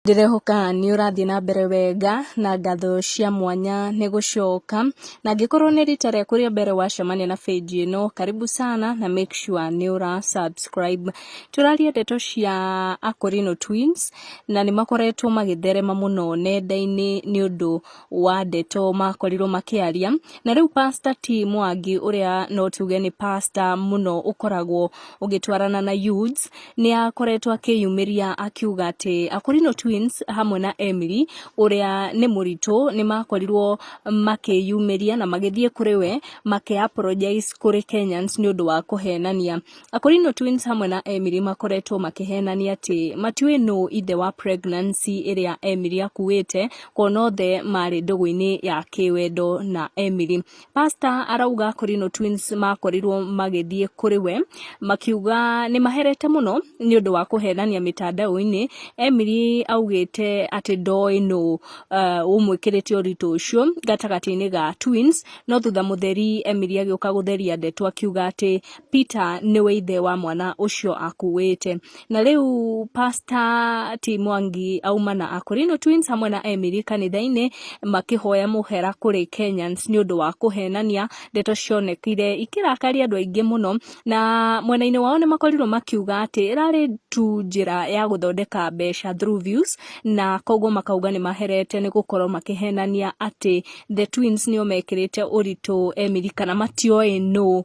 Ndĩrehoka nĩ ũrathiĩ na mbere wega na ngatho cia mwanya nĩ gũcoka, na angĩkorwo nĩ rita rĩaku rĩa mbere wacemania na page ĩno, karibu sana na make sure nĩ ũra subscribe. Tũraria ndeto cia Akorino Twins na nĩ makoretwo magĩtherema mũno nenda-inĩ nĩ ũndũ wa ndeto makorirwo makĩaria. Na rĩu Pastor T Mwangi ũrĩa no tuge nĩ pastor mũno ũkoragwo ũgĩtwarana na youths, nĩ akoretwo akĩyumĩria akiuga atĩ Akorino Twins hamwe na Emily ũrĩa nĩ mũritũ nĩ makorirwo makĩyumĩria na magĩthiĩ kũrĩ we makĩ apologize kũrĩ Kenyans nĩ ũndũ wa kũhenania. Akorino Twins hamwe na Emily makoretwo makĩhenania atĩ matiũĩ nũ ithe wa pregnancy ĩrĩa Emily akuĩte, kuona othe marĩ ndũgũ-inĩ ya kĩwendo na Emily. Pastor arauga Akorino Twins makorirwo magĩthiĩ kũrĩ we makiuga nĩ maherete mũno nĩ ũndũ wa kũhenania mĩtandao-inĩ. Emily augĩte atĩ ndoĩ nũ ũmwĩkĩrĩte ũritũ ũcio gatagatĩ-inĩ ga twins, no thutha mũtheri Emily agĩũka gũtheria ndeto akiuga atĩ Peter nĩwe ithe wa mwana ũcio akuĩte. Na rĩu Pastor T Mwangi auma na Akorino Twins hamwe na Emily kanitha-inĩ makĩhoya mũhera kũrĩ Kenyans nĩ ũndũ wa kũhenania ndeto cionekire ikĩrakaria andũ aingĩ mũno, na mwena-inĩ wao nĩ makorirwo makiuga atĩ ĩrarĩ tu njĩra ya gũthondeka mbeca through views, na koguo makauga nĩ maherete nĩ gũkorwo makĩhenania atĩ the twins nĩo mekĩrĩte ũritũ Emily kana matioĩ nũ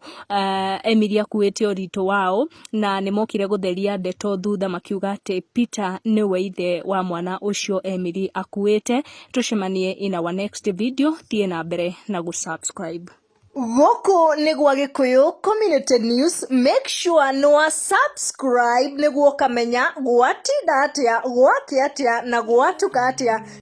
Emily akuĩte ũritũ wao, na nĩ mokire gũtheria ndeto thutha makiuga atĩ Peter nĩwe ithe wa mwana ũcio Emily akuĩte. Tũcemanie in our next video, thiĩ na mbere na gũ-subscribe. Gũkũ nĩ gwa Gĩkũyũ Community News, make sure nĩ wa subscribe nĩguo ũkamenya gwatinda atĩa, gwakĩa atĩa na gwatuka atĩa.